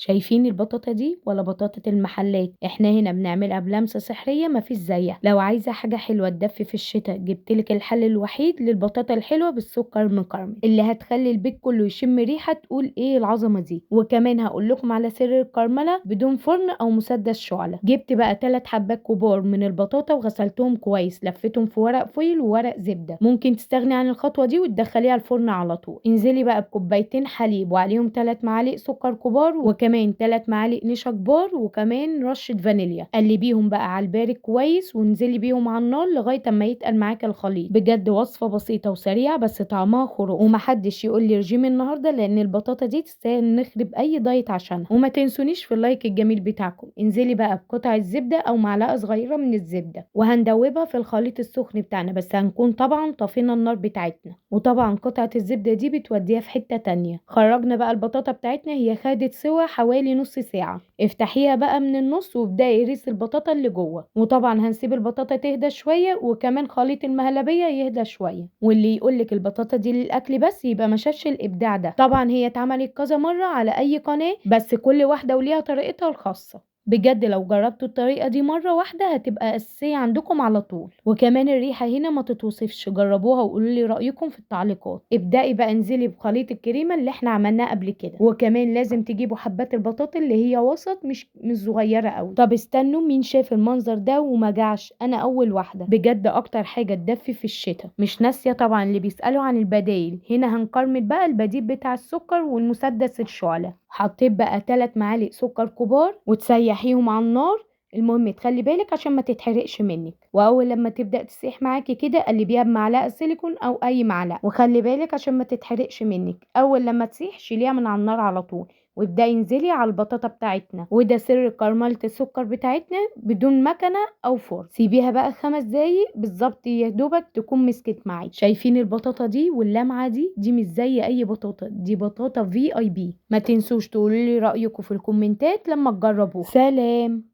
شايفين البطاطا دي ولا بطاطا المحلات؟ احنا هنا بنعملها بلمسة سحرية مفيش زيها. لو عايزة حاجة حلوة تدفي في الشتاء، جبتلك الحل الوحيد للبطاطا الحلوة بالسكر المكرمل اللي هتخلي البيت كله يشم ريحة تقول ايه العظمة دي. وكمان هقول لكم على سر الكرملة بدون فرن او مسدس شعلة. جبت بقى 3 حبات كبار من البطاطا وغسلتهم كويس، لفيتهم في ورق فويل وورق زبدة. ممكن تستغني عن الخطوة دي وتدخليها الفرن على طول. انزلي بقى بكوبايتين حليب وعليهم 3 معالق سكر كبار، وكمان 3 معالق نشا كبار، وكمان رشة فانيليا. قلبيهم بقى على البارد كويس وانزلي بيهم على النار لغاية اما يتقل معاك الخليط. بجد وصفة بسيطة وسريعة بس طعمها خرافي، ومحدش يقول لي رجيم النهارده لان البطاطا دي تستاهل نخرب اي diet عشانها. وما تنسونيش في ال like الجميل بتاعكم. انزلي بقى بقطع الزبدة او معلقة صغيرة من الزبدة، وهندوبها في الخليط السخن بتاعنا، بس هنكون طبعا طفينا النار بتاعتنا. وطبعا قطعة الزبدة دي بتوديها في حتة تانية. خرجنا بقى البطاطا بتاعتنا، هي خدت سوا حوالي نص ساعة. افتحيها بقى من النص وابدأي ريس البطاطا اللي جوه. وطبعا هنسيب البطاطا تهدى شوية، وكمان خليط المهلبية يهدى شوية. واللي يقولك البطاطا دي للأكل بس يبقى ما شافش الإبداع ده. طبعا هي اتعملت كذا مرة على أي قناة، بس كل واحدة وليها طريقتها الخاصة. بجد لو جربتوا الطريقة دي مرة واحدة هتبقى أساسية عندكم على طول. وكمان الريحة هنا ما تتوصفش، جربوها وقولوا لي رأيكم في التعليقات. ابدأي بقى انزلي بخليط الكريمة اللي احنا عملناه قبل كده. وكمان لازم تجيبوا حبات البطاطا اللي هي وسط، مش صغيرة قوي. طب استنوا، مين شاف المنظر ده وما جعش؟ انا اول واحدة. بجد اكتر حاجة تدفي في الشتاء. مش ناسية طبعا اللي بيسألوا عن البدايل، هنا هنكرمل بقى البديل بتاع السكر والمسدس الشعلة. حطيت بقى 3 معالق سكر كبار وتسيحيهم على النار. المهم تخلي بالك عشان ما تتحرقش منك. واول لما تبدا تسيح معاكي كده قلبيها بمعلقه سيليكون او اي معلقه، وخلي بالك عشان ما تتحرقش منك. اول لما تسيح شيليها من على النار على طول، وابداي انزلي على البطاطا بتاعتنا. وده سر كرمله السكر بتاعتنا بدون مكنه او فرن. سيبيها بقى 5 دقايق بالظبط يا دوبك تكون مسكت معاكي. شايفين البطاطا دي واللمعه دي؟ دي مش زي اي بطاطا، دي بطاطا VIP. ما تنسوش تقولوا لي رايكم في الكومنتات لما تجربوها. سلام.